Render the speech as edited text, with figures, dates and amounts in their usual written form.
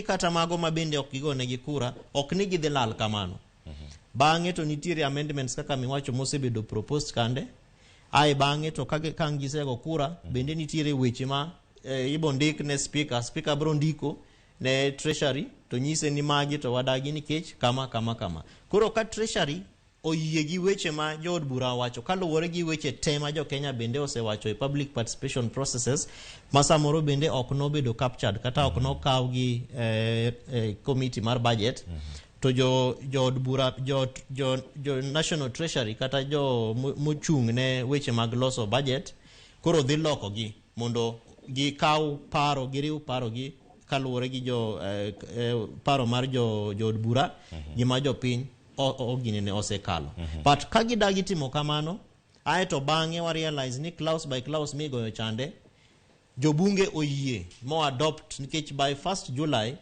Kata mago ma bende ok gigonegi kura, ok ni gidhi lal kamano. Bang'e to nitiere amendments kaka miwacho mosebedo proposed kande. Ae bang'e to ka ang' gisego kura, bende nitiere weche ma ibo ndik ne speaker, speaker bro ndiko ne Treasury to nyise ni magi to wadagi nikech kama kama kama. Koro ka Treasury oyie gi weche ma jood bura owacho kaluwore gi weche te ma jo-Kenya bende osewacho e public participation processes ma samoro bende ok nobedo captured kata ok nokaw gi committee mar budget, to jo jood bura, jo National Treasury kata jo mochung' ne weche mag loso budget koro dhi lokogi mondo gikaw paro, giriw paro gi kaluwore gi jo paro mar jo jood bura gi ma jopiny oginene osekalo. But ka gidagi timo kamano, aeto bang'e wa realize ni clause by clause migoyo chande, jobunge oyie mo adopt nikech by 1st July.